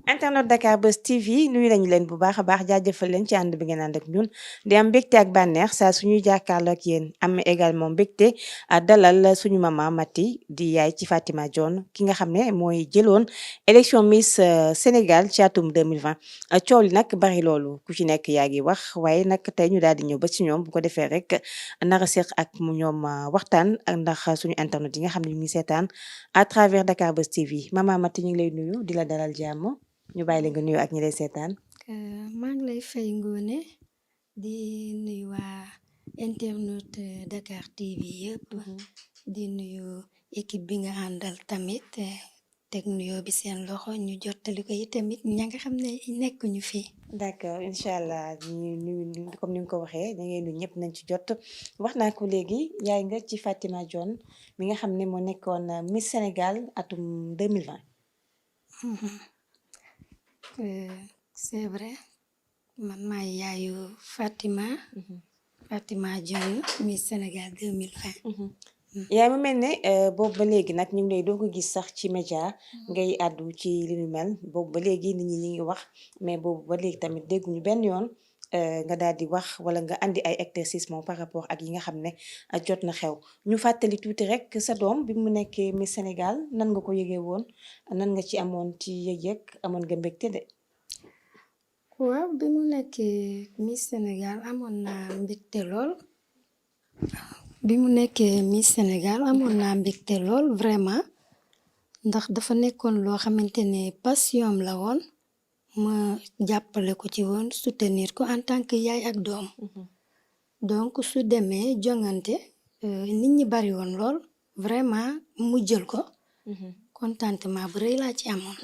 internet Dakar Buzz TV nuyu nañu leen bu baax a baax jaajëfal leen ci ànd bi ngeen ànd ak ñun di am mbégte ak bànneex saa suñuy jàkkaarloo ak yéen am également mbégte dalal suñu maman Maty di yaay ci Fatima Dione ki nga xam ne mooy jëloon élection Miss Sénégal ci atum 2020 coow li nag bari loolu ku ci nekk yaa ngi wax waaye nag tey ñu daal di ñëw ba ci ñoom bu ko defee rek nara seq ak mu ñoom waxtaan ak ndax suñu internet yi nga xam ne ñu ngi seetaan à travers Dakar Buzz TV maman Maty ñu ngi lay nuyu di la dalal jàmm. ñu bàyyi la nga nuyu ak ñi lay seetaan. maa ngi lay fay Ngoné di nuyu waa internet Dakar TV yëpp. di nuyu équipe bi nga àndal tamit teg nuyoo bi seen loxo ñu jottali ko yi tamit ña nga xam ne nekkuñu fi. d'accord incha allah ñu nuyu comme ni nga ko waxee da ngay nuyu ñëpp nañ ci jot wax naa ko léegi yaay nga ci Fatima Dione mi nga xam ne moo nekkoon Miss Sénégal atum 2020. C'est vrai man maay yaayu Fatima Dione Miss Sénégal 2020. yaay mu mel ne boobu ba léegi nag ñu ngi lay doog a gis sax ci média ngay àddu ci li ñu mel boobu ba léegi nit ñi ñu ngi wax mais boobu ba léegi tamit dégguñu benn yoon nga daal di wax wala nga andi ay éclaircissement par rapport ak yi nga xam ne jot na xew ñu fàttali tuuti rek sa doom bi mu nekkee Miss Sénégal nan nga ko yëgee woon nan nga ci amoon ci yëg-yëg amoon nga mbégte de. waaw bi mu nekkee Miss Sénégal amoon naa mbégte lool. Vraiment ndax dafa nekkoon loo xamante ne passion la woon ma jàppale ko ci woon soutenir ko en tant que yaay ak doom. donc su demee jongante nit ñi bari woon lool vraiment mu jël ko. contentement bu rëy laa ci amoon.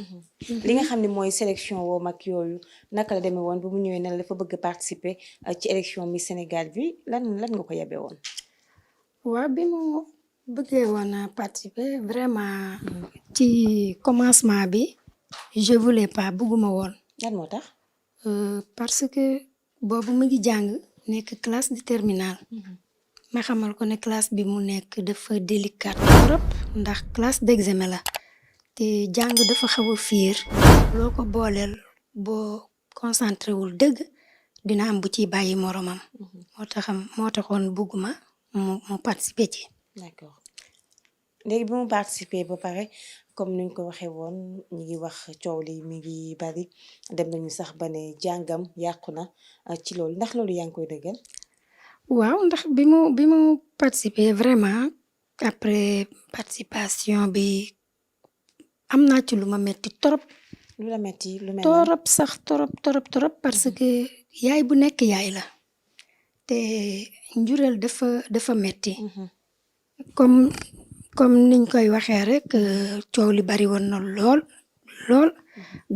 li nga xam ne mooy sélection woo mag yooyu naka la demee woon bu mu ñëwee ne la dafa bëgg participer ci élection Miss Sénégal bi lan nga ko yebee woon. waaw bi mu bëggee woon a participer vraiment. ci commencement bi je voulais pas bëgguma woon. lan moo tax. parce que boobu mu ngi jàng nekk classe de terminale. ma xamal ko ne classe bi mu nekk dafa délicate trop ndax classe d'examen la te jàng dafa xaw a fiir loo ko booleel boo concentré wul dëgg dina am bu ciy bàyyi moromam. moo taxoon bëgguma mu participer ci. d'accord léegi bi mu participer ba pare comme niñ ko waxee woon ñu ngi wax coow li mi ngi bari dem nañu sax ba ne jàngam yàqu na ci loolu ndax loolu yaa ngi koy dëggal. waaw ndax bi mu participer vraiment après participation bi am naa ci lu ma metti trop. lu la metti lu mel torop sax torop parce que yaay bu nekk yaay la te njureel dafa metti. comme niñ koy waxee rek coow li bari woon na lool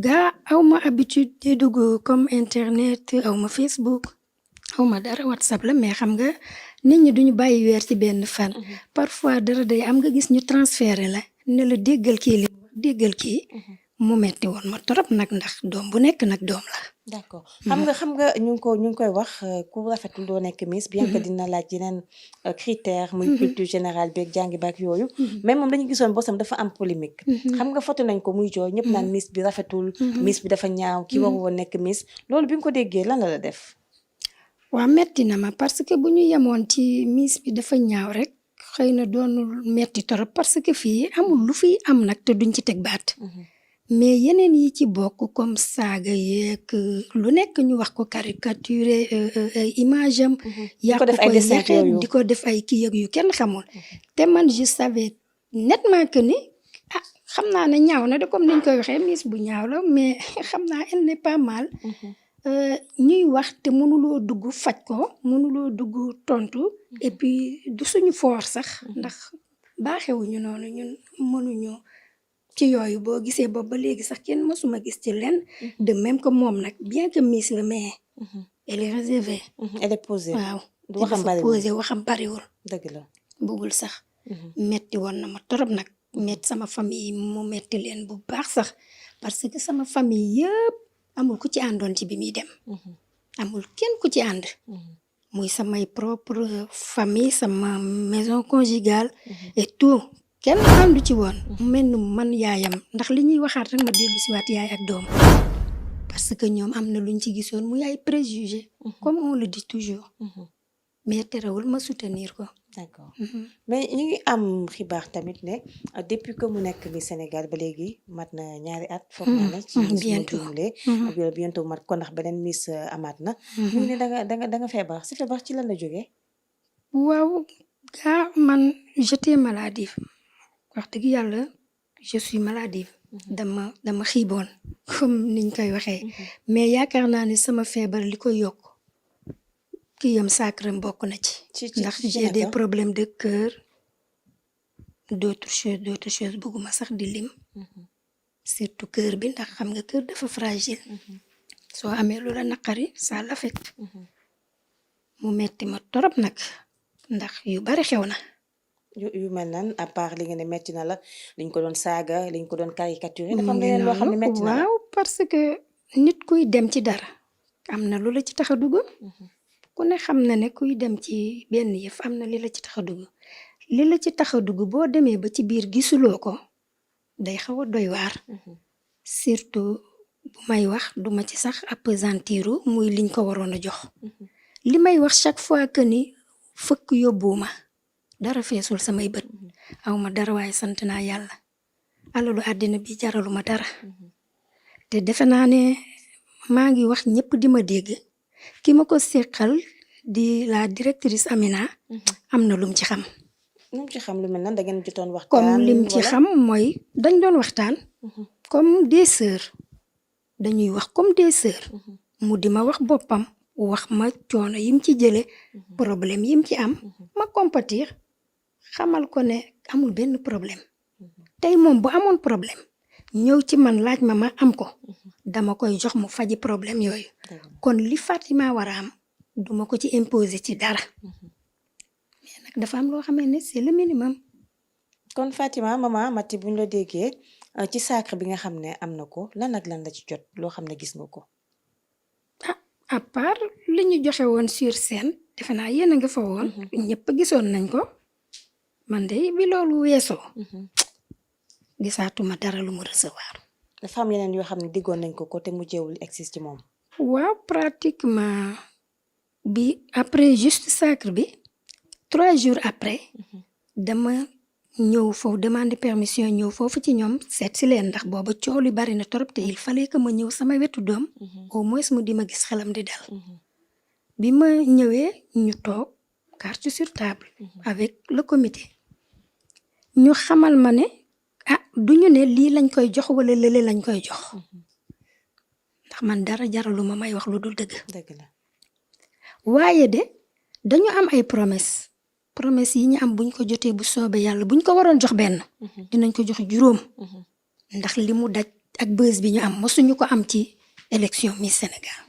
gaa awma habitude di dugg comme internet awma Facebook awma dara WhatsApp la mais xam nga nit ñi duñu bàyyi weer ci benn fan. parfois dara day am nga gis ñu transféré la ne la déggal kii mu metti woon ma torop nag ndax doom bu nekk nag doom la. d'accord xam nga ñu ngi koy wax ku rafetul doo nekk Miss bien que dina laaj yeneen critère muy culture générale beeg jàngi baak yooyu mais moom dañu gisoon bosam dafa am polémique. xam nga foto nañ ko muy jooy ñëpp naan Miss bi rafetul. Miss bi dafa ñaaw ki waru woon nekk Miss loolu bi nga ko déggee lan la def. waaw metti na ma parce que bu ñu yemoon ci Miss bi dafa ñaaw rek xëy na doonul metti torop parce que fii amul lu fiy am nag te duñ ci teg baat. mais yeneen yi ci bokk comme saaga yeeg lu nekk ñu wax ko caricature image am. yàq ko yaxeet di ko def ay kii yu kenn xamul. te man je savais nettement que ni xam naa ne ñaaw na de comme niñ koy waxee Miss bu ñaaw la mais xam naa elle n'est pas mal. ñuy wax te mënuloo dugg faj ko mënuloo dugg tontu. et puis du suñu force sax. ndax baaxewuñu noonu ñun mënuñu. ci yooyu boo gisee boobu ba léegi sax kenn mësuma gis ci len de même que moom nag bien que Miss la mais elle est réservée. elle est posée. waaw waxam bariwul. dëgg la bëggul sax. metti woon na ma torop nag. metti sama famille mu metti leen bu baax sax parce que sama famille yëpp amul ku ci àndoon ci bi muy dem. amul kenn ku ci ànd. muy samay propre famille sama maison conjugale. et tout kenn àndu ci woon mel ni man yaayam ndax li ñuy waxaat rek ma dellu si waat yaay ak doom parce que ñoom am na luñ ci gisoon muy ay préjugé comme on le dit toujours mais terewul ma soutenir ko. d'accord mais ñu ngi am xibaar tamit ne depuis que mu nekk ni Sénégal ba léegi mat na ñaari at. foog naa ne ci bientôt bientôt mat ko ndax beneen Miss amaat na. ñu ngi ne da nga feebar si feebar ci lan la jógee. waaw gaa man j'étais maladive wax dëgg yàlla je suis maladive. dama xiiboon comme niñ koy waxee. mais yaakaar naa ne sama feebar li ko yokk kii yam sacré bokk na ci. ndax j'ai des problèmes de cœur d'autres choses bëgguma sax di lim. surtout cœur bi ndax xam nga cœur dafa fragile. soo amee lu la naqari ça l'affecte. mu metti ma torop nag ndax yu bari xew na. yu mel nan à part li nga ne metti na la liñ ko doon saaga liñ ko doon caricature dafa am leneen loo xam ne metti na la. waaw parce que nit kuy dem ci dara am na lu la ci tax a dugg. ku ne xam na ne kuy dem ci benn yëf am na li la ci tax a dugg li la ci tax a dugg boo demee ba ci biir gisuloo ko day xaw a doy waar. surtout bu may wax duma ci sax appesantiru muy liñ ko waroon a jox. li may wax chaque fois que ni fëkk yóbbuwuma dara feesul samay bët awma dara waaye sant naa yàlla alalu àddina bi jaraluma dara. te defe naa ne maa ngi wax ñëpp di ma dégg ki ma ko seqal di la directrice Amina. am na lum ci xam. lum ci xam lu mel nan da ngeen jotoon waxtaan. comme lim ci xam mooy dañ doon waxtaan. comme des sœurs dañuy wax comme des sœurs. mu di ma wax boppam wax ma coono yim ci jële problème yim ci am. ma compatir xamal ko ne amul benn problème. tey moom bu amoon problème ñëw ci man laaj ma am ko. dama koy jox mu faji problème yooyu. kon li Fatima war a am duma ko ci imposer ci dara. mais nag dafa am loo xamee ne c'est le minimum. kon Fatima maman Maty buñ la déggee ci sacre bi nga xam ne am na ko lan ak lan la ci jot loo xam ne gis nga ko. à part li ñu joxe woon sur scène defe naa yéen a nga fa woon. ñëpp gisoon nañ ko. man de bi loolu weesoo. gisaatuma dara lu mu recevoir. dafa am yeneen yoo xam ne diggoon nañ ko te mu jéewul existe ci moom. waaw pratiquement bi après juste sacre bi 3 jours après. dama ñëw foofu demander permission ñëw foofu ci ñoom seet si leen ndax booba coow li bari na trop te il fallait que ma ñëw sama wetu doom. au moins mu di ma gis xelam di dal. bi ma ñëwee ñu toog carte sur table. avec le comité. ñu xamal ma ne duñu ne lii lañ koy jox wala lële lañ koy jox. ndax man dara jaralu ma may wax lu dul dëgg. dëgg la waaye de dañu am ay promesse yi ñu am buñ ko jotee bu soobee yàlla buñ ko waroon jox benn. dinañ ko jox 5. ndax li mu daj ak buzz bi ñu am mosuñu ko am ci élection Miss Sénégal.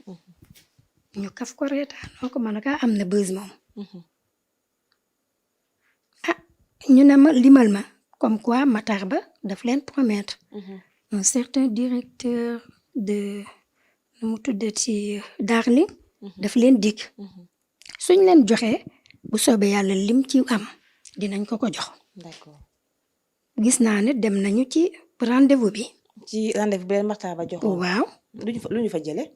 ñu kaf ko reetaanoo ko man am na buzz moom. ñu ne ma limal ma comme quoi Matar Ba daf leen promettre. un certain directeur de nu mu tuddee ci Darling. daf leen dig. suñ leen joxee bu soobee yàlla lim ci am dinañ ko jox. d'accord gis naa ne dem nañu ci rendez-vous bi. ci rendez-vous bi leen Matar Ba joxoon. waaw. lu ñu fa jëlee.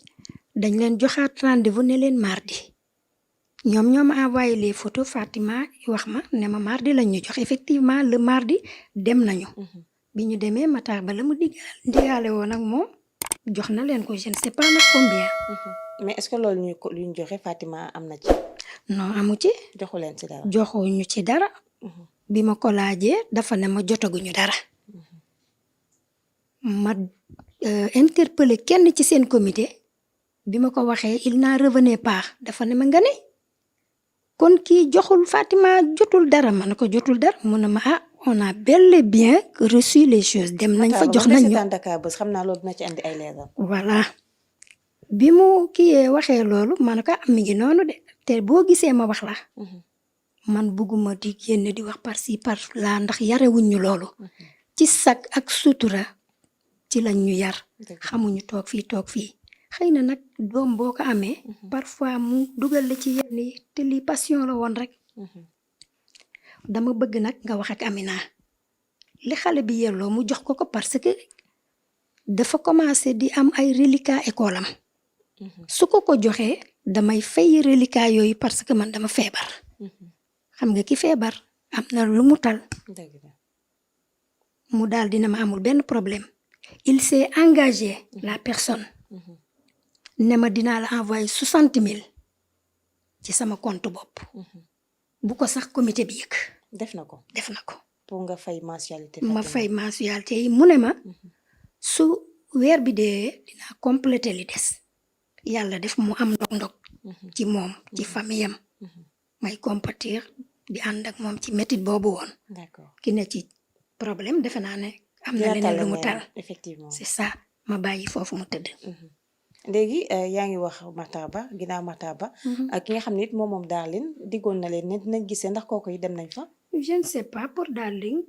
dañ leen joxaat rendez-vous ne leen mardi. ñoom ñoo ma envoyé les photos Fatima wax ma ne ma mardi lañ ñu jox effectivement le mardi dem nañu. bi ñu demee Matar Ba la mu digaale woon ak moom jox na leen ko je ne sais pas nag combien. mais est-ce que loolu lu ñu joxe Fatima am na ci. non amu ci. joxu leen ci dara. joxuñu ci dara. bi ma ko laajee dafa ne ma jotaguñu dara. ma interpellé kenn ci seen comité bi ma ko waxee il n'en revenait pas dafa ne ma nga ne kon kii joxul Fatima jotul dara ma ne ko jotul dara mu ne ma on a bel et bien reçu les choses dem nañ fa jox nañ ñu. Dakar bés xam naa loolu dina ci andi ay leeral. voilà bi mu kiyee waxee loolu ma ne ko mi ngi noonu de te boo gisee ma wax la. man bugguma di génn di wax par ci par là ndax yarewuñ ñu loolu. ci sag ak sutura ci lañ ñu yar. xamuñu toog fii xëy na nag doom boo ko amee. parfois mu dugal la ci yenn yi te lii passion la woon rek. dama bëgg nag nga wax ak Amina li xale bi yelloo mu jox ko parce que dafa commencé di am ay reliquats école am su ko joxee damay fay reliquats yooyu parce que man dama feebar xam nga ki feebar am na lu mu tal mu daal dina ma amul benn problème il s'est engagé la personne ne ma dinaa la envoyer 60 000 ci sama compte bopp bu ko sax comité bi yëg def na ko pour nga fay mensualité ma fay mensualité yi mu ne ma su weer bi dee dinaa compléter li des yàlla def mu am ndog-ndog ci moom ci famille am may compatir di ànd ak moom ci métit boobu woon ki ne ci problème defe naa ne am na leneen lu mu tal effectivement c'est ça ma bàyyi foofu mu tëdd léegi yaa ngi wax Matar Ba ginnaaw Matar Ba ki nga xam ne it moom Darling diggoon na leen ne dinañ gisee ndax kooku yi dem nañ fa je ne sais pas pour Darling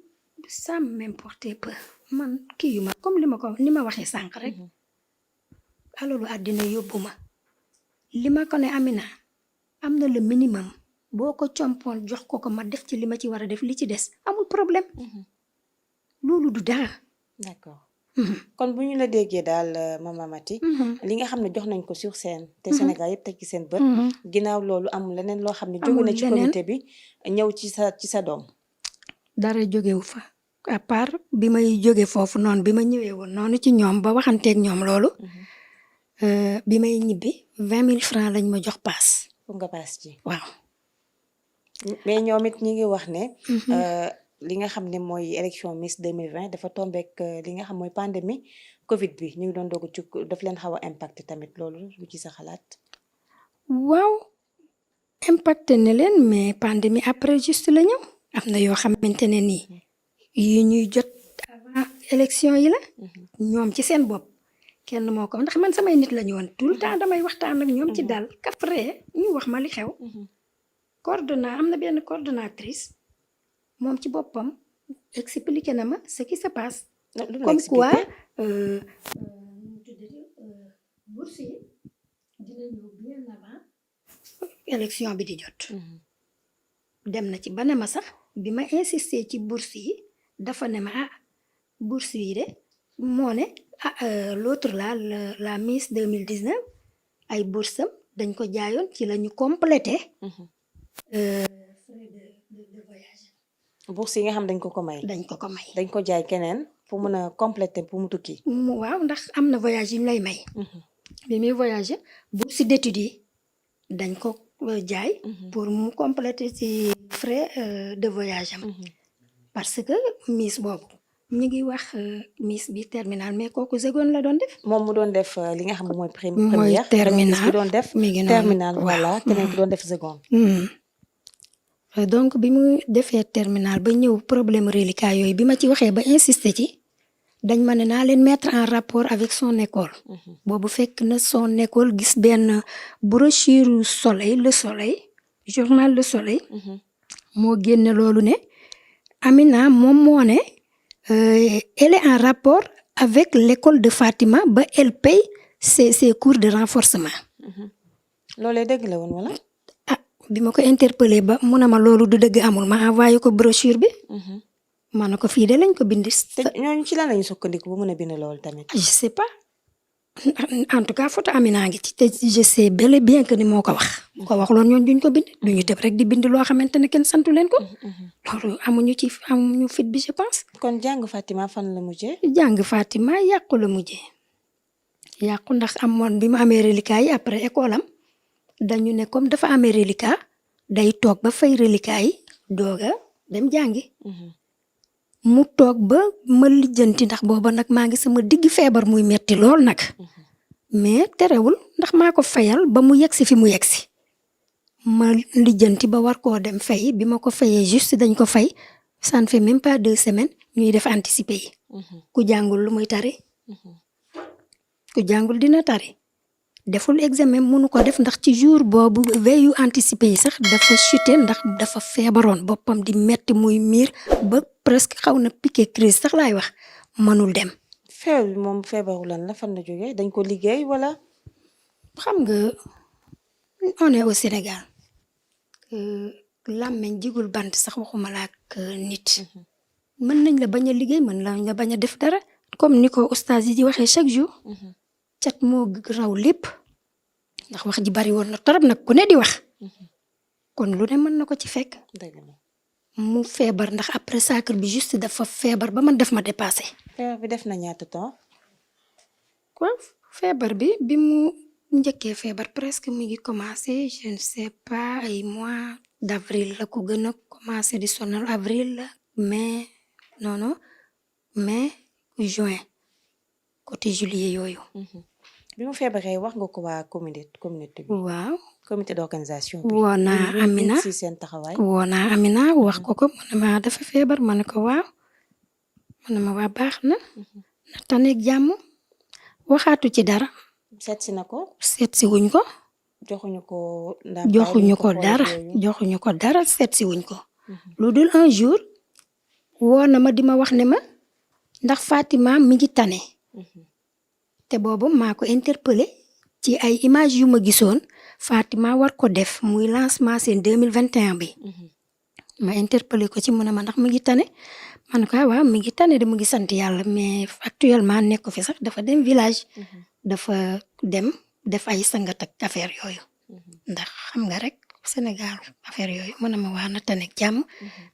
ça m'importait peu man kii yu ma comme li ma waxee sànq rek alalu àddina yóbbu ma li ma ko ne Amina am na le minimum boo ko compoon jox ko ma def ci li ma ci war a def li ci des amul problème loolu du dara d'accord kon bu ñu la déggee daal Mama Maty li nga xam ne jox nañ ko sur scène te Sénégal yëpp teg ci seen bët ginnaaw loolu amul leneen loo xam ne jóge na ci comité bi ñëw ci sa doom dara jógewu fa à part bi may jóge foofu noonu bi ma ñëwee woon noonu ci ñoom ba waxanteeg ñoom loolu bi may ñibbi 20 000 francs lañ ma jox paas pour nga paas ci waaw mais ñoom it ñi ngi wax ne li nga xam ne mooy élection Miss 2020 dafa tombeek li nga xam mooy pandémie Covid bi ñu ngi doon doog ci daf leen xaw a impacté tamit loolu lu ci sa xalaat waaw impacté ne leen mais pandémie après juste la ñëw am na yoo xamante ne nii yi ñuy jot avant élection yi la ñoom ci seen bopp kenn moo ko ndax man samay nit lañu woon tout le temps damay waxtaan ak ñoom ci dal kafree ñu wax ma li xew am na benn coordonnatrice moom ci boppam expliqué na ma ce qui se passe comme quoi bourse yi dina ñëw bien avant élection bi di jot dem na ci ba ne ma sax bi ma insister ci bourse yi dafa ne ma bourse yi de moo ne l'autre là la Miss 2019 ay boursam dañ ko jaayoon ci la ñu complété frais de voyage bourse yi nga xam dañ ko may dañ ko jaay keneen pour mën a compléter pour mu tukki waaw ndax am na voyage yi ñu lay may bi muy voyager bourse d'études yi dañ ko jaay pour mu compléter ci frais de voyage am parce que Miss boobu ñu ngi wax Miss bi terminal mais kooku seconde la doon def moom mu doon def li nga xam mooy première mooy terminal bi doon def terminal voilà keneen ki doon def seconde donc bi mu defee terminal ba ñëw problème reliquat yooyu bi ma ci waxee ba insister ci dañ ma ne naa leen mettre en rapport avec son école boobu fekk na son école gis benn brochure soleil le soleil journal le soleil moo génne loolu ne Amina moom moo ne elle est en rapport avec l'école de Fatima ba elle paye ses cours de renforcement loolee dëgg la woon wala bi ma ko interpellé ba mu ne ma loolu du dëgg amul ma envoyé ko brochure bi ma ne ko fii de lañ ko bind te ñooñu ci lan lañu sukkandiku ba mën a bind loolu tamit je sais pas en tout cas photo Amina ngi ci te je sais bel et bien que ni moo ko wax bu ko wax loolu ñooñu duñ ko bind duñu tëb rek di bind loo xamante ne kenn santu leen ko loolu amuñu fit bi je pense kon jàng Fatima fan la mujjee jàng Fatima yàqu la mujjee yàqu ndax amoon bi mu amee reliquat yi après école am dañu ne comme dafa amee reliquat day toog ba fay reliquat yi dooga dem jàngi mu toog ba ma lijjanti ndax booba nag maa ngi sama digg feebar muy metti lool nag mais terewul ndax maa ko fayal ba mu yegsi fi mu yegsi ma lijjanti ba war koo dem fay bi ma ko fayee juste dañ ko fay ça ne fait même pas 2 semaines ñuy def anticiper yi ku jàngul lu muy tari ku jàngul dina tari deful examen mënu ko def ndax ci jour boobu veille yu anticipé yi sax dafa chuté ndax dafa feebaroon boppam di metti muy miir ba presque xaw na piqué crise sax laay wax mënul dem. feebar bi moom feebaru lan la fan la jógee dañ ko liggéey wala. xam nga on est au Sénégal làmmeñ jigul bant sax waxuma la ak nit mën nañ la bañ a liggéey mën nañ la bañ a def dara comme ni ko oustaz yi di waxee chaque jour. cat moo raw lépp ndax wax ji bari woon na torop nag ku ne di wax. kon lu ne mën na ko ci fekk. mu feebar ndax après sacre bi juste dafa feebar ba man def ma dépassé. feebar bi def na ñaata temps. quoi feebar bi mu njëkkee feebar presque mu ngi commencé je ne sais pas ay mois d'avril la ko gën a commencé di sonal avril la mai non mai juin côté juillet yooyu. bi mu feebaree wax nga ko waa communauté bi. waaw. comité d'organisation bi. woo naa Amina si seen taxawaay. woo naa Amina wax ko mu ne ma dafa feebar ma ne ko waaw ma ne ma waa baax na. na taneeg jàmm waxaatu ci dara. seet si na ko. seet si wuñ ko. joxuñu ko dara seet si wuñ ko. lu dul un jour woo na ma di ma wax ne ma ndax Fatima mi ngi tane. te boobu maa ko interpellé ci ay image yu ma gisoon Fatima war ko def muy lancement seen 2021 bi. ma interpellé ko ci mu ne ma ndax mi ngi tane ma ne ko waaw mi ngi tane de mu ngi sant yàlla mais actuellement nekk fi sax dafa dem village. dafa dem def ay sangat ak affaire yooyu. ndax xam nga rek Sénégal affaire yooyu mu ne ma waa na tane jàmm.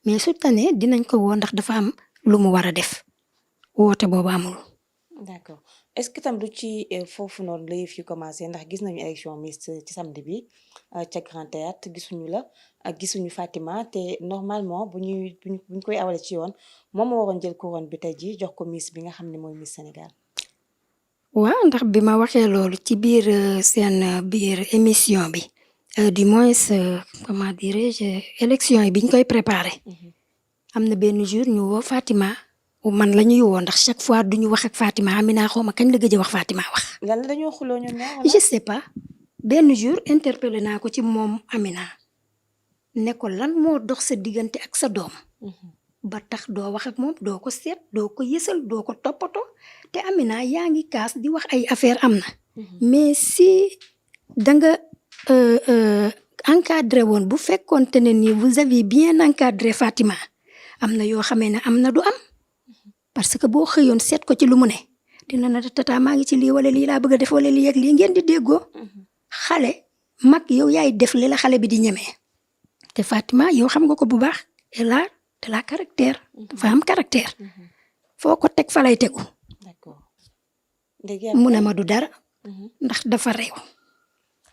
mais su tane dinañ ko woo ndax dafa am lu mu war a def woote boobu amul. d'accord est-ce que tam du ci foofu noonu la yëf yi commencé ndax gis nañu élection Miss ci samedi bi ca Grand Théâtre gisuñu la gisuñu Fatima te normalement buñ koy awale ci yoon moom moo waroon jël couronne bi tey jii jox ko Miss bi nga xam ne mooy Miss Sénégal. waaw ndax bi ma waxee loolu ci biir seen biir émission bi du moins comment dirais-je élection yi biñ koy préparé. am na benn jour ñu woo Fatima. man la ñuy woo ndax chaque fois duñu wax ak Fatima Amina xaw ma kañ la gëj a wax Fatima wax. lan la dañoo xuloo ñoom ñaar. je sais pas benn jour interpellé naa ko ci moom Amina ne ko lan moo dox sa diggante ak sa doom. ba tax doo wax ak moom doo ko seet doo ko yësal doo ko toppatoo te Amina yaa ngi kaas di wax ay affaire am na. mais si danga encadré woon bu fekkoonte ne ni vous avez bien encadré Fatima am na yoo xamee ne am na du am. parce que boo xëyoon seet ko ci lu mu ne dina na tata maa ngi ci lii wala lii laa bëgg a def wala lii ak lii ngeen di déggoo. xale mag yow yaay def li la xale bi di ñemee te Fatima yow xam nga ko bu baax elle a de la caractère. dafa am caractère. foo ko teg fa lay tegu. d'accord mu ne ma du dara. ndax dafa réew.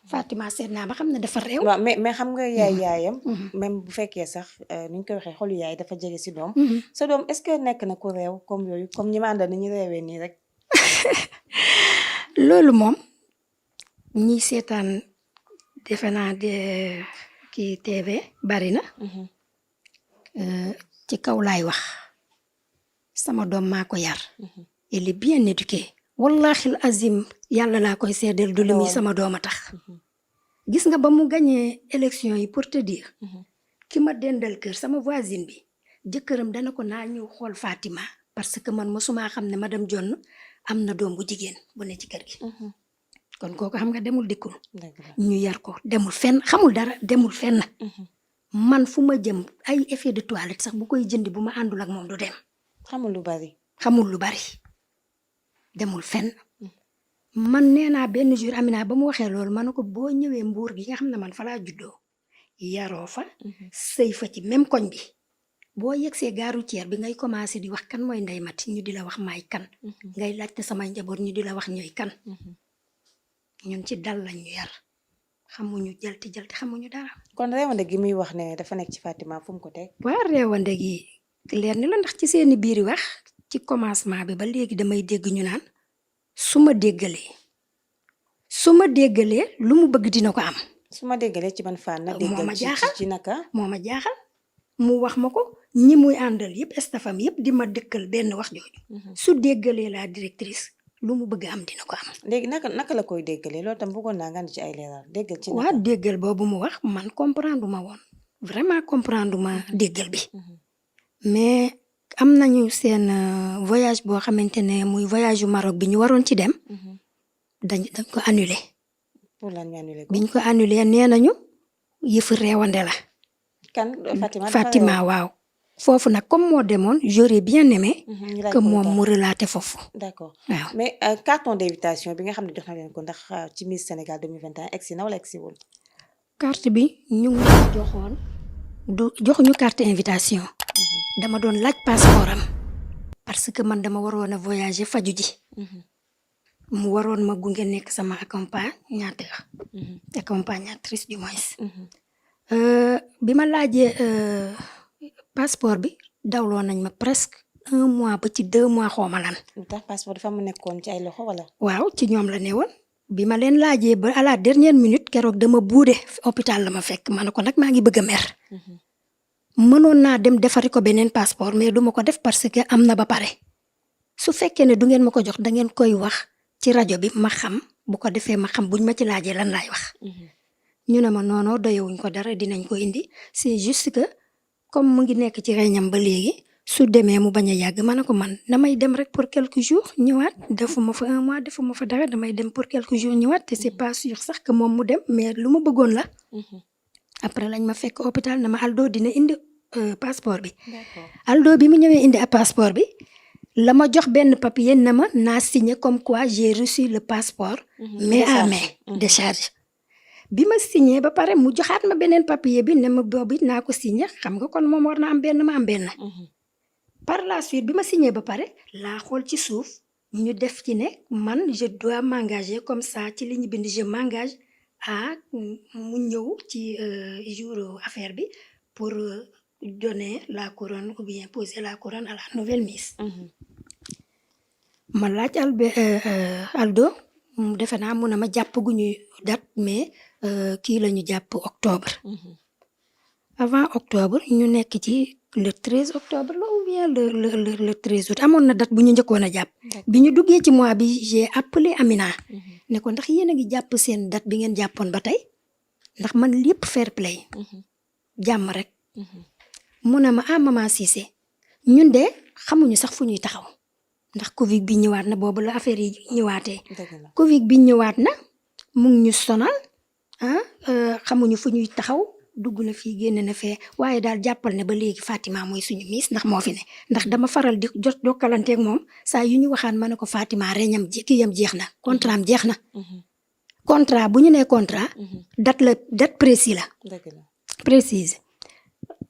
Fatima seet naa ba xam ne dafa réew. waaw mais xam nga yaayam. même bu fekkee sax ni ñu koy waxee xolu yaay dafa jege si doom. sa doom est-ce que nekk na ku réew comme yooyu comme ñi ma àndal ni ñu réewee nii rek. loolu moom ñi seetaan defe naa de kii TV bari na. ci kaw laay wax sama doom maa ko yar. il est bien éduqué. wallahi azim yàlla laa koy seedeel du li muy sama doom a tax. gis nga ba mu gañee élection yi pour te dire. ki ma dendal kër sama voisine bi jëkkëram dana ko naa ñëw xool Fatima parce que man mosuma xam ne madame Jonn am na doom bu jigéen bu ne ci kër gi. kon kooku xam nga demul dikkul. ñu yar ko demul fenn xamul dara demul fenn. man fu ma jëm ay effet de toilette sax bu koy jëndi bu ma àndul ak moom du dem. xamul lu bari. demul fenn. man nee naa benn jour Amina ba mu waxee loolu ma ne ko boo ñëwee Mbuur gi nga xam ne man fa laa juddoo yaroo fa. sëy fa ci même koñ bi. boo yegsee gare routière bi ngay commencé di wax kan mooy Ndeye Mati ñu di la wax maay kan. ngay laajte samay njaboot ñu di la wax ñooy kan. ñun ci dal lañ ñu yar xamuñu jalti xamuñu dara. kon réewande gi muy wax ne dafa nekk ci Fatima fu mu ko teg. waaw réewande gi leer ni la ndax ci seeni biiri wax ci commencement bi ba léegi damay dégg ñu naan su ma déggalee lu mu bëgg dina ko am. su ma déggalee ci ban fànn. moo ma jaaxal ci naka. moo ma jaaxal mu wax ma ko ñi muy àndal yëpp stafam yëpp di ma dëkkal benn wax jooju. su déggalee la directrice lu mu bëgg am dina ko am. léegi naka la koy déggalee loolu tam bëggoon naa nga andi ci ay leeral déggal ci. waaw déggal boobu mu wax man comprendre ma woon vraiment comprendre ma déggal bi. mais am nañu seen voyage boo xamante ne muy voyage yu Maroc bi ñu waroon ci dem. dañ ko annulé. pour lan ñu annulé ko. biñ ko annulé nee nañu yëfu réewande la. kan Fatima waaw. foofu nag comme moo demoon j'aurais bien aimé ñu laaj que ko lu moom tax. mu relaté foofu d'accord waaw. mais carton d'invitation bi nga xam ne jox na leen ko ndax ci Miss Sénégal 2021 egsi na wala egsi wul. carte bi ñu ngi ko joxoon du joxuñu carte invitation dama doon laaj passeport am parce que man dama waroon a voyager faju ji mu waroon ma gunge nekk sama accompagnatrice du moins. bi ma laajee passeport bi dawloo nañ ma presque 1 mois ba ci 2 mois xawma lan. lu tax passeport dafa mu nekkoon ci ay loxo wala. waaw ci ñoom la ne woon bi ma leen laajee ba à la dernière minute keroog dama buude hôpital la ma fekk ma ne ko nag maa ngi bëgg a mer. mënoon naa dem defari ko beneen passeport mais duma ko def parce que am na ba pare su fekkee ne du ngeen ma ko jox da ngeen koy wax ci rajo bi ma xam bu ko defee ma xam buñ ma ci laajee lan laay wax. ñu ne ma noonoo doyewuñ ko dara dinañ ko indi c'est juste que comme mu ngi nekk ci réñam ba léegi su demee mu bañ a yàgg ma ne ko man damay dem rek pour quelques jours ñëwaat defuma fa 1 mois defuma fa dara damay dem pour quelques jours ñëwaat te c'est pas sûr sax que moom mu dem mais lu ma bëggoon la. après lañ ma fekk hôpital na ma Aldo dina indi passeport bi. d'accord Aldo bi mu ñëwee indi passeport bi la ma jox benn papier na ma naa signé comme quoi j'ai reçu le passeport. main à main décharge. bi ma signé ba pare mu joxaat ma beneen papier bi ne ma boobu naa ko signé xam nga kon moom war na am benn ma am benn. par la suite bi ma signé ba pare laa xool ci suuf ñu def ci ne man je dois m'engager comme ça ci li ñu bind je m'engage à mu ñëw ci jour affaire bi pour donner la couronne ou bien poser la couronne à la nouvelle Miss. ma laaj Aldo defe naa mun na ma jàpp gu ñu date mais kii la ñu jàpp octobre. avant octobre ñu nekk ci le 13 octobre la ou bien le 13 août amoon na date bu ñu njëkkoon a jàpp. bi ñu duggee ci mois bi j'ai appelé Amina. ne ko ndax yéen a ngi jàpp seen date bi ngeen jàppoon ba tey ndax man lépp fair play. jàmm rek. mu ne ma maman Cissé ñun de xamuñu sax fu ñuy taxaw ndax Covid bi ñëwaat na boobu la affaire yi ñëwaatee. Covid bi ñëwaat na mu ngi ñu sonal xamuñu fu ñuy taxaw dugg na fii génn na fee waaye daal jàppal ne ba léegi Fatima mooy suñu Miss ndax moo fi ne ndax dama faral di jokkalanteeg moom saa yu ñu waxaan ma ne ko Fatima reñam kii yam jeex na contrat am jeex na. contrat bu ñu nee contrat. date précis la. précise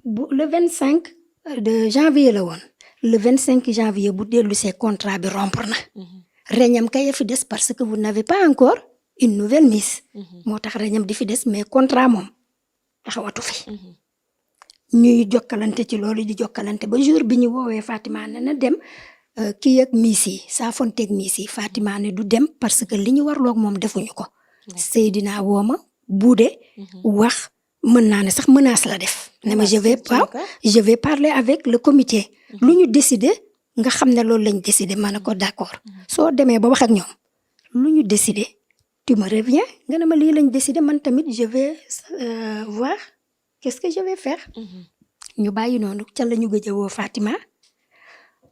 bu le 25 de janvier la woon le 25 janvier bu dellu see contrat bi rompre na. reñam kay fi des parce que vous n'avez pas encore une nouvelle Miss. moo tax reñam di fi des mais contrat moom taxawatu fi. ñuy jokkalante ci loolu di jokkalante ba jour bi ñu woowee Fatima ne na dem kii ak Miss yi saafonteeg Miss yi Fatima ne du dem parce que li ñu warloog moom defuñu ko. Seydina wooma buude wax mën naa ne sax menace la def. ne ma je vais parler avec le comité. lu ñu décider nga xam ne loolu lañ décider ma ne ko d'accord soo demee ba wax ak ñoom lu ñu décider tu me reviens nga ne ma lii lañ décider man tamit je vais voir qu'est-ce que je vais faire. ñu bàyyi noonu ca la ñu gëj a woo Fatima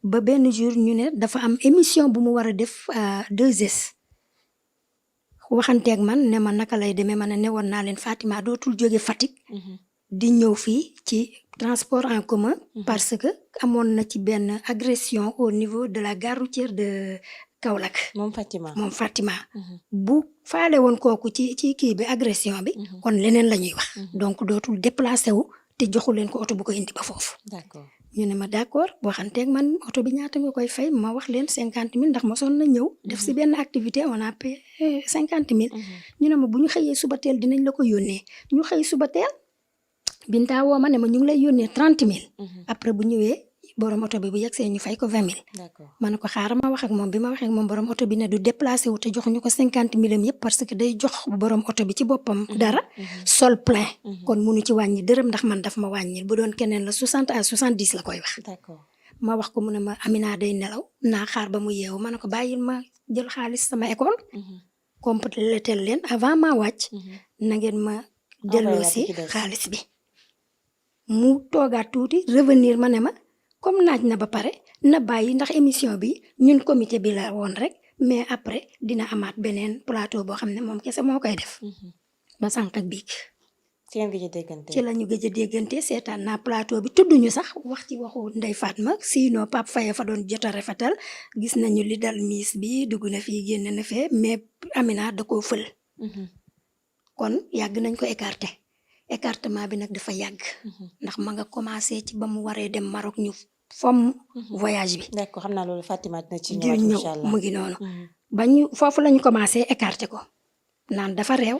ba benn jour ñu ne dafa am émission bu mu war a def 2S. waxanteeg man ne ma naka lay demee ma ne woon naa leen Fatima dootul jóge Fatick. di ñëw fii ci transport en commun. parce que amoon na ci benn agression au niveau de la gare routière de Kaolack. moom Fatima. bu faale woon kooku ci kii bi agression bi. kon leneen la ñuy wax. donc dootul déplacé wu te joxu leen ko oto bu ko indi ba foofu. d'accord ñu ne ma d'accord waxanteeg man oto bi ñaata nga koy fay ma wax leen 50 000 ndax mosoon na ñëw. def si benn activité on a payé 50 000. ñu ne ma bu ñu xëyee suba teel dinañ la ko yónnee ñu xëy suba teel. Binta woo ma ne ma ñu ngi lay yónnee 30 000. après bu ñëwee borom oto bi bu yegsee ñu fay ko 20 000. d'accord ma ne ko xaaral ma wax ak moom bi ma waxee ak moom borom oto bi ne du déplacé wu te joxuñu ko 50 000 am yëpp parce que day jox borom oto bi ci boppam dara. sol plein. kon munu ci wàññi dërëm ndax man daf ma wàññil bu doon keneen la 60 à 70 la koy wax. d'accord ma wax ko mu ne ma Amina day nelaw naa xaar ba mu yeewu ma ne ko bàyyil ma jël xaalis sama école. complété leen avant ma wàcc. na ngeen ma delloosi xaalis bi. mu toogaat tuuti revenir ma ne ma comme naaj na ba pare na bàyyi ndax émission bi ñun comité bi la woon rek mais après dina amaat beneen plateau boo xam ne moom kese moo koy def. ba sànq ak biig ci ngeen gëj a déggante. ci la ñu gëj a déggante seetaan naa plateau bi tudduñu sax wax ci waxu Ndeye Fatma sinon Pape Faye fa doon jot a rafetal gis nañu li dal miis bi dugg na fii génn na fee mais Amina da koo fël. kon yàgg nañ ko écarté écartement bi nag dafa yàgg. ndax ma nga commencé ci ba mu waree dem Maroc ñu fomm voyage bi. d'accord xam naa loolu Fatima dina ci di ñëwaat ñëw incha allah. mu ngi noonu. ba ñu foofu lañu commencé écarté ko naan dafa réew.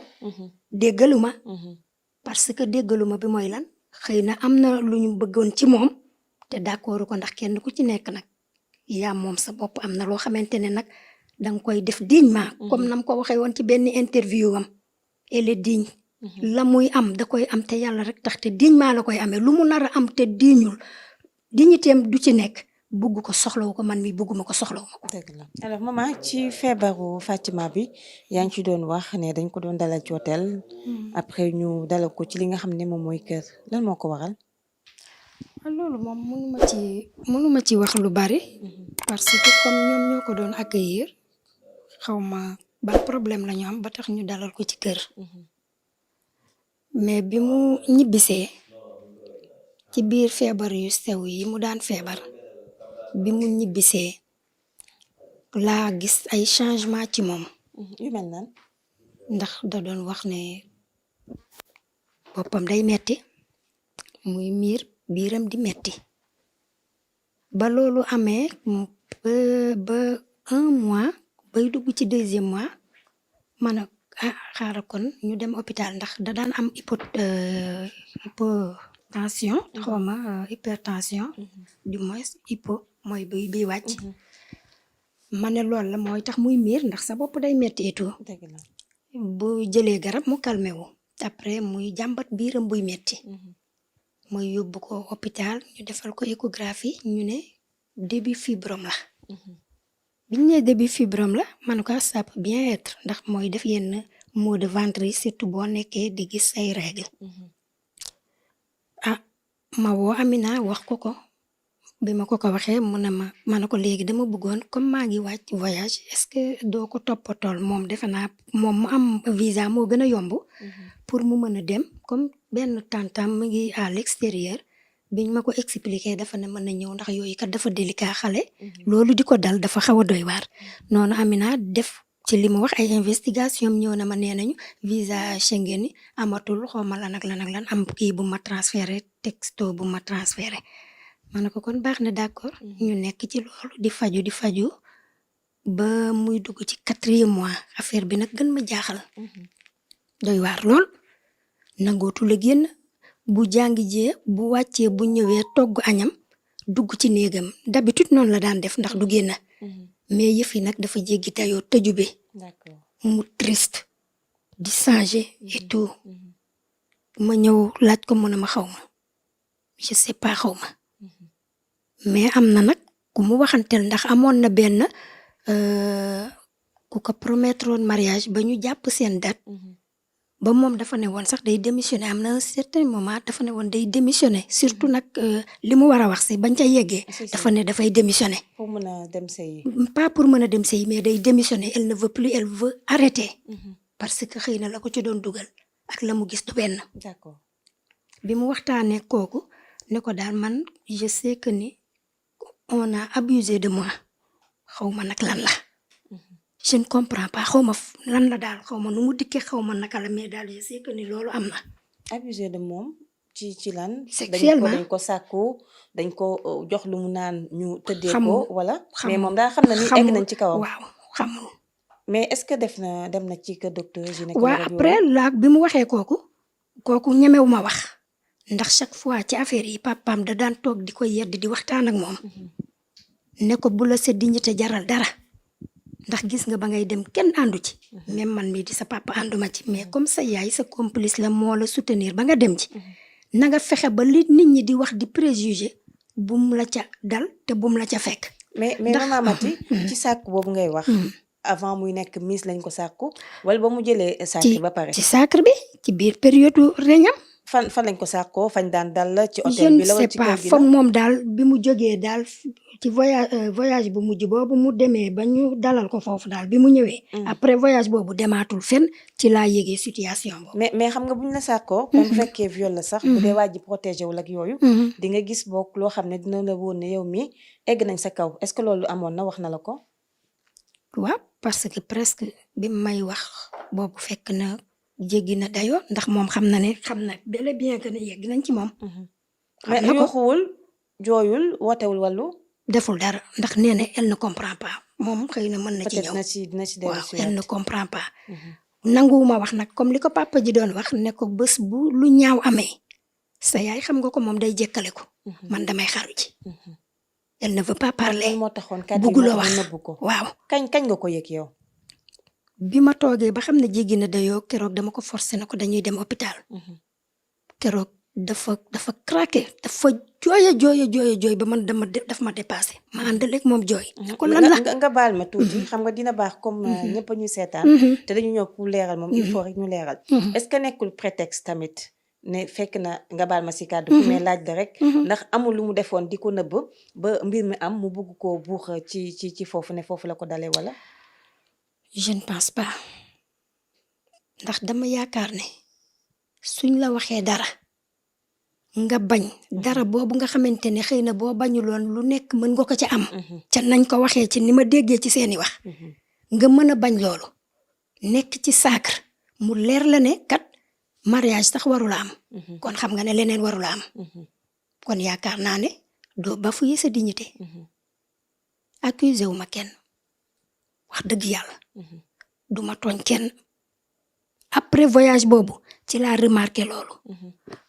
déggaluma parce que déggaluma bi mooy lan xëy na am na lu ñu bëggoon ci moom te d'accord ko ndax kenn ku ci nekk nag yaa moom sa bopp am na loo xamante ne nag danga koy def dignement comme nam ko waxee woon ci benn interview am elle est digne la muy am da koy am te yàlla rek tax te dignement la koy amee lu mu nar a am te diñul dignitéem du ci nekk bugg ko soxlawu ko man mi bugguma ko soxlawu ma ko. dëgg la alors maman ci feebaru Fatima bi yaa ngi ci doon wax ne dañ ko doon dalal ci hôtel après ñu dalal ko ci li nga xam ne moom mooy kër lan moo ko waral. loolu moom mënuma ci wax lu bari parce que comme ñoom ñoo ko doon accueillir xaw ma ban problème la ñu am ba tax ñu dalal ko ci kër mais bi mu ñibbisee ci biir feebar yu sew yi mu daan feebar bi mu ñibbisee laa gis ay changement ci moom yu mel nan. ndax da doon wax ne boppam day metti muy miir biiram di metti ba loolu amee ba 1 mois bay dugg ci 2e mois man a xaaral kon ñu dem hôpital ndax da daan am hypotension xawma hypertension du moins hypo mooy bi wàcc ma ne loolu la mooy tax muy miir ndax sa bopp day metti et tout dëgg la. bu jëlee garab mu calmé wu après muy jàmbat biiram buy metti mooy yóbbu ko hôpital ñu defal ko échographie ñu ne début fibrome la biñ ne début fibrome la man ko ça peut bien être ndax mooy def yenn maux de ventre yi surtout boo nekkee di gis say règles ma woo Amina wax ko bi ma ko waxee mu ne ma ne ko léegi dama bëggoon comme maa ngi wàcc voyage est-ce que doo ko toppatool moom defe naa moom mu am visa moo gën a yomb pour mu mën a dem comme benn tantam mu ngi à l'extérieur biñ ma ko expliqué dafa ne mën na ñëw ndax yooyu kat dafa délicat xale loolu di ko dal dafa xaw a doy waar noonu Amina def ci li mu wax ay investigation ñëw na ma nee nañu visa Schengen yi amatul xawma lan ak lan am kii bu ma transféré texto bu ma transféré ma ne ko kon baax na d'accord ñu nekk ci loolu di faju ba muy dugg ci 4e mois affaire bi nag gën ma jaaxal doy waar lool nangootu la génn bu jàngi jee bu wàccee bu ñëwee togg añam dugg ci néegam d'habitude noonu la daan def ndax du génn mais yëf yi nag dafa jéggi tayoo tëju bi d'accord mu triste di changer et tout ma ñëw laaj ko mu ne ma xaw ma je sais pas xaw ma mais am na nag ku mu waxanteel ndax amoon na benn ku ko promettre woon mariage ba ñu jàpp seen date ba moom dafa ne woon sax day démissionner am na un certain moment dafa ne woon day démissionner surtout nag li mu war a wax si bañ ca yeggee dafa ne dafay démissionner pour mën a dem sëyi. pas pour mën a dem sëyi mais day démissionner elle ne veut plus elle veut arrêter parce que xëy na la ko ci doon dugal ak la mu gis du benn d'accord bi mu waxtaanee kooku ne ko daal man je sais que ni on a abusé de moi xaw ma nag lan la je ne comprends pas xaw ma lan la daal xaw ma nu mu dikkee xaw ma naka la mais daal je sais que ni loolu am na. abusé de moom ci lan. sexuellement dañ ko sàkku dañ ko jox lu mu naan ñu tëddee ko. xamul wala mais moom daal xam na ni egg nañ ci kawam. waaw xamul. mais est-ce que dem na ci kër docteur gynécologue. waaw après la bi mu waxee kooku ñemewu ma wax ndax chaque fois ci affaire yi papaam da daan toog di ko yedd di waxtaan ak moom. ne ko bu la sa dignité jaral dara. ndax gis nga ba ngay dem kenn àndu ci même man mii di sa papa ànduma ci mais comme sa yaay sa complice la moo la soutenir ba nga dem ci na nga fexe ba li nit ñi di wax di préjugé bum la ca dal te bum la ca fekk mais maman Maty ci sàkku boobu ngay wax avant muy nekk Miss lañ ko sàkku wala ba mu jëlee sacre ba pare ci sacre bi ci biir période reñam fan lañ ko sàkkoo fañ daan dal ci je hôtel ne bi la wala sais ci pas kër gi foog la. moom daal bi mu jógee daal ci voyage bu mujj boobu mu demee ba ñu dalal ko foofu daal bi mu ñëwee. après voyage boobu demaatul fenn ci laa yëgee situation boobu. mais xam nga buñ la sàkkoo. même bu fekkee viol la sax. bu dee waa ji protégé wul ak yooyu. di nga gis boog loo xam ne dina la woon ne yow mi egg nañ sa kaw est-ce que loolu amoon na wax na la ko. waaw parce que presque bi may wax boobu fekk na jéggi na dayoo ndax moom xam na bel et bien que ne yegg nañ ci moom. mais yuuxuwul jooyul wootewul wàllu. deful dara ndax nee na elle ne comprend pas moom xëy na mën na ci ñëw. peut-être dina ci dellu waaw si elle ne comprend pas. nanguwuma wax nag comme li ko papa ji doon wax ne ko bés bu lu ñaaw amee sa yaay xam nga ko moom day jekkale ko. man damay xaru ji. elle ne veut pas parler. moo taxoon bugguloo wax nëbbu ko. waaw kañ nga ko yëg yow. bi ma toogee ba xam ne jéggi na dayoo keroog dama ko forcé na ko dañuy dem hôpital. keroog dafa craqué dafa jooy ba man daf ma dépassé ma àndaleeg moom jooy. ko lan la nga baal ma tuuti xam nga dina baax comme ñëpp ñu seetaan. te dañu ñëw pour leeral moom il faut rek ñu leeral. est-ce que nekkul prétexte tamit ne fekk na nga baal ma si kàddu mais laaj la rek. ndax amul lu mu defoon di ko nëbb ba mbir mi am mu bugg koo buux ci foofu ne foofu la ko dalee wala. je ne pense pas ndax dama yaakaar ne suñ la waxee dara. nga bañ dara boobu nga xamante ne xëy na boo bañuloon lu nekk mën nga ko ca am. ca nañ ko waxee ci ni ma déggee ci seeni wax. nga mën a bañ loolu. nekk ci sacre mu leer la ne kat mariage sax warula am. kon xam nga ne leneen warula am. kon yaakaar naa ne doo bafouer sa dignité. accusé wu ma kenn wax dëgg yàlla. du ma tooñ kenn. après voyage boobu ci laa remarqué loolu.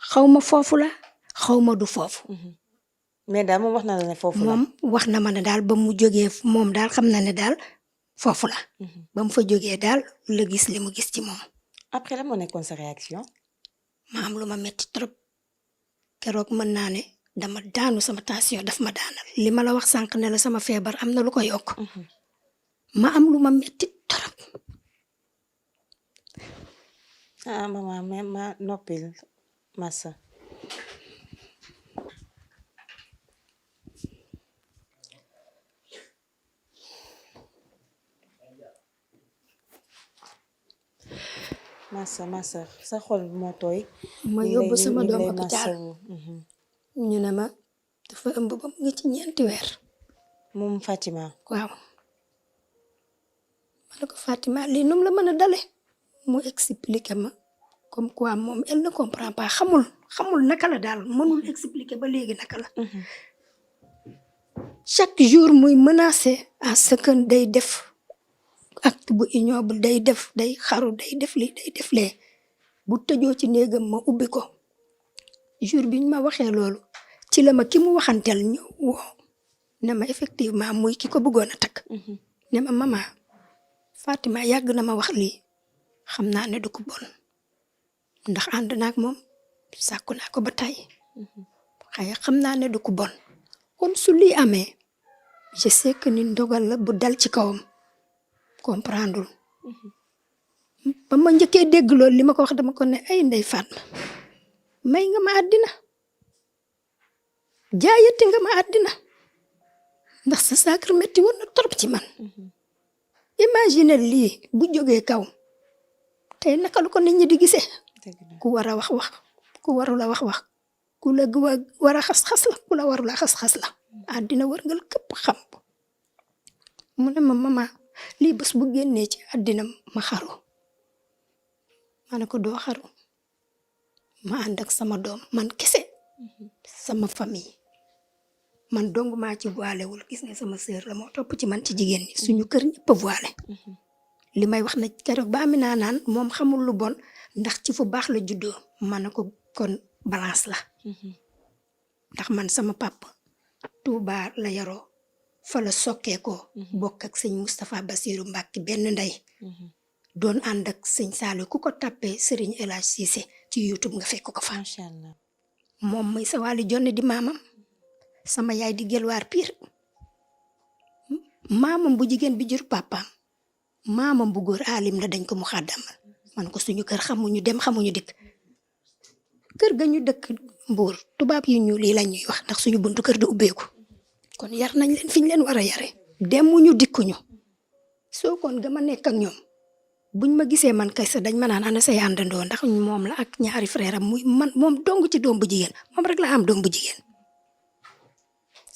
xaw ma foofu la xaw ma du foofu. mais daal moom wax na la ne foofu la. moom wax na ma ne daal ba mu jógee moom daal xam na ne daal foofu la. ba mu fa jógee daal la gis li mu gis ci moom. après la moo nekkoon sa réaction. ma am lu ma metti trop keroog mën naa ne dama daanu sama tension daf ma daanal li ma la wax sànq ne la sama feebar am na lu ko yokk. ma am lu ma metti trop. maman ma noppil massa. massa sa xol moo tooy. ma yóbbu sama doom hôpital ñu ne ma dafa ëmb ba mu ngi ci 4 weer. moom Fatima. waaw ma ne ko Fatima lii num la mën a dale mu expliqué ma comme quoi moom elle ne comprend pas xamul naka la daal mënul expliqué ba léegi naka la. chaque jour muy menacé à ce que day def acte bu ignoble day xaru day def lii day def lee bu tëjoo ci néegam ma ubbi ko jour bi ñu ma waxee loolu ci la ma ki mu waxanteel ñëw woo ne ma effectivement muy ki ko bëggoon a takk. ne ma maman Fatima yàgg na ma wax lii xam naa ne du ko bon ndax ànd naag moom sàkku naa ko ba tey xëy xam naa ne du ko bon kon su lii amee je sais que ni ndogal la bu dal ci kawam comprendre ba ma njëkkee dégg loolu li ma ko wax dama ko ne ay ndey Fatma may nga ma àddina jaayati nga ma àddina ndax sa sacre metti woon na trop ci man. imagine lii bu jógee kaw tey naka lu ko nit ñi di gisee. ku war a wax ku warul a wax ku la war a xas la ku la warul a xas la. àddina wërngal këpp xam mu ne ma maman lii bés bu génnee ci àddina ma xaru ma ne ko doo xaru ma ànd ak sama doom man kese sama famille man dong maa ci voilé wul gis nga sama sœur la moo topp ci man ci jigéen ñi suñu kër ñëpp a voilé li may wax na keroog ba Amina naan moom xamul lu bon ndax ci fu baax la juddoo ma ne ko kon balance la ndax man sama papa Touba la yaroo fa la sokkee ko bokk ak sëñ Moustapha Bassirou Mbacke benn ndey doon ànd ak sëñ Saliou ku ko tappee Serigne El Hadj Cissé ci YouTube nga fekk ko fa. Macha Allah. moom muy sa wàllu jonne di maamam sama yaay di gelwaar pire maamam bu jigéen bi jur papaam maamam bu góor alim la dañ ko mu xàddamal man ko suñu kër xamuñu dem xamuñu dikk kër ga ñu dëkk Mbuur tubaab yu ñuul yi la ñuy wax ndax suñu buntu kër di ubbeeku kon yar nañ leen fi ñu leen war a yare demuñu dikkuñu soo kon ga ma nekk ak ñoom buñ ma gisee man kay sa dañ ma naan ana say àndandoo ndax moom la ak ñaari frère am muy man moom dong ci doom bu jigéen moom rek la am doom bu jigéen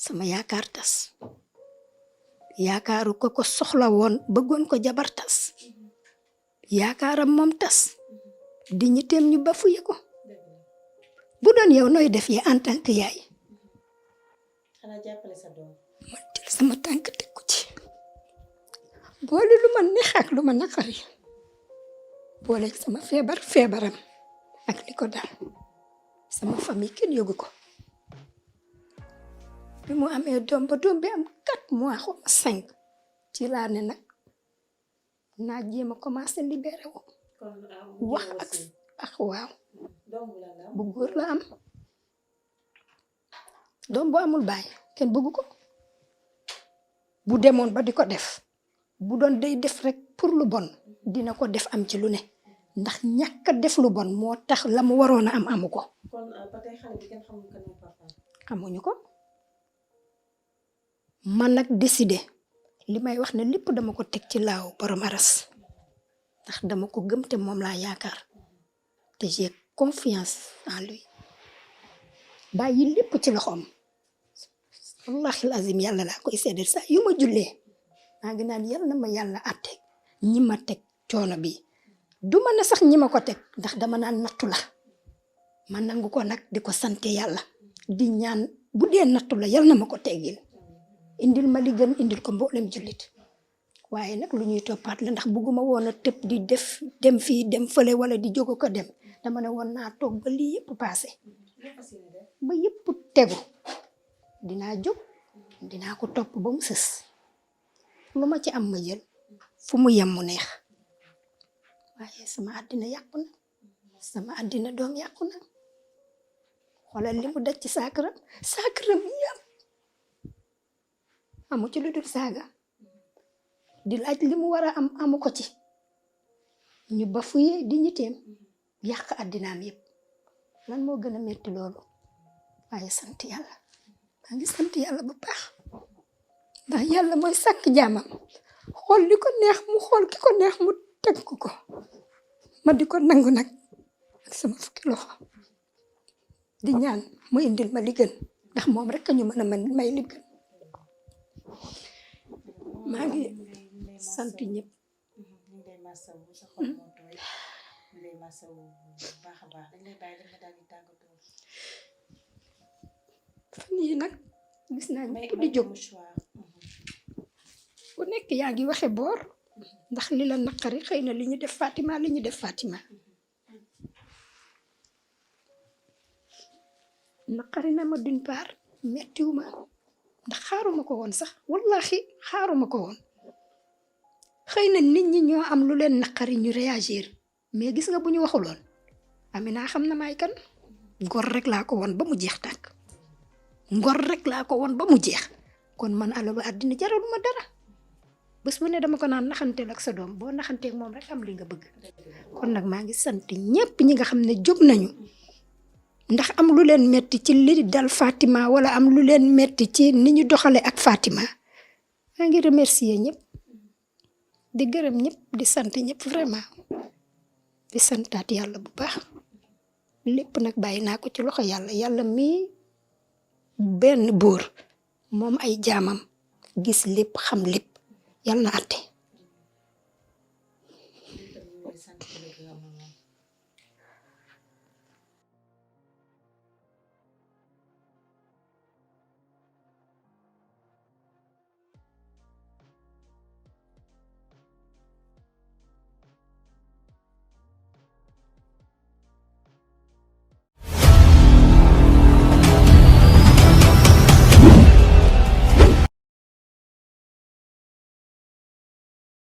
sama yaakaar tas yaakaaru ko soxla woon bëggoon ko jabar tas yaakaaram moom tas di ñitteem ñu ba fuye ko bu doon yow nooy def yi en tant que yaay xanaa jàppale sa doom ma jël sama tànk teg ko ci boole lu ma neex ak lu ma naqari boole sama feebaram ak li ko dal sama famille kenn yëgu ko bi mu amee doom ba doom bi am 4 mois xaw ma 5 ci laa ne nag naa jéem a commencé libéré wu wax ak waaw bu góor la am doom bu amul baay kenn bëggu ko bu demoon ba di ko def bu doon day def rek pour lu bon dina ko def am ci lu ne ndax ñàkk a def lu bon moo tax la mu waroon a am amu ko. kon ba tey xale bi kenn xamul ko ne papa. xamuñu ko man nag décidé li may wax ne lépp dama ko teg ci laaw borom aras ndax dama ko gëm te moom laa yaakaar te j'ai confiance en lui bàyyi lépp ci loxoom wallahi lazim yàlla laa koy seedeel saa yu ma jullee maa ngi naan yàlla na ma yàlla àtte ñi ma teg coono bi du ma ne sax ñi ma ko teg ndax dama naan nattu la ma nangu ko nag di ko sante yàlla di ñaan bu dee nattu la yàlla na ma ko teggil indil ma li gën indil ko mboolem jullit waaye nag lu ñuy toppaat la ndax bugguma woon a tëb di def dem fii dem fële wala di jóg ko dem dama ne woon naa toog ba lii yëpp passé ba yëpp tegu dinaa jóg dinaa ko topp ba mu sës lu ma ci am ma jël fu mu yem mu neex waaye sama àddina yàqu na sama àddina doom yàqu na xoolal li mu daj ci saakaram yam amu ci lu dul saaga di laaj li mu war a am amu ko ci ñu ba fuye di ñiteem yàq àddinaam yëpp lan moo gën a metti loolu waaye sant yàlla maa ngi sant yàlla bu baax ndax yàlla mooy sàkk jaamam xool li ko neex mu xool ki ko neex mu teg ko ma di ko nangu nag ak sama fukki loxo di ñaan mu indil ma li gën ndax moom rek a ñu mën a may li gën maa ngi sant ñëpp. fan yii nag gis naa ñëpp di jóg ku nekk yaa ngi waxe boor ndax li la naqari xëy na li ñu def Fatima naqari na ma d'une part mettiwuma ndax xaaruma ko woon sax wallahi xaaruma ko woon xëy na nit ñi ñoo am lu leen naqari ñu réagir mais gis nga bu ñu waxuloon Amina xam na may kan ngor rek laa ko woon ba mu jeex tàkk ngor rek laa ko woon ba mu jeex kon man alalu àddina jaraluma dara bés bu ne dama ko naan naxanteel ak sa doom boo naxanteeg moom rek am li nga bëgg kon nag maa ngi sant ñépp ñi nga xam ne jóg nañu ndax am lu leen metti ci li dal Fatima wala am lu leen metti ci ni ñu doxale ak Fatima maa ngi remercier ñëpp di gërëm ñëpp di sant ñëpp vraiment di santaat yàlla bu baax lépp nag bàyyi naa ko ci loxo yàlla mii benn buur moom ay jaamam gis lépp xam lépp yàlla na àtte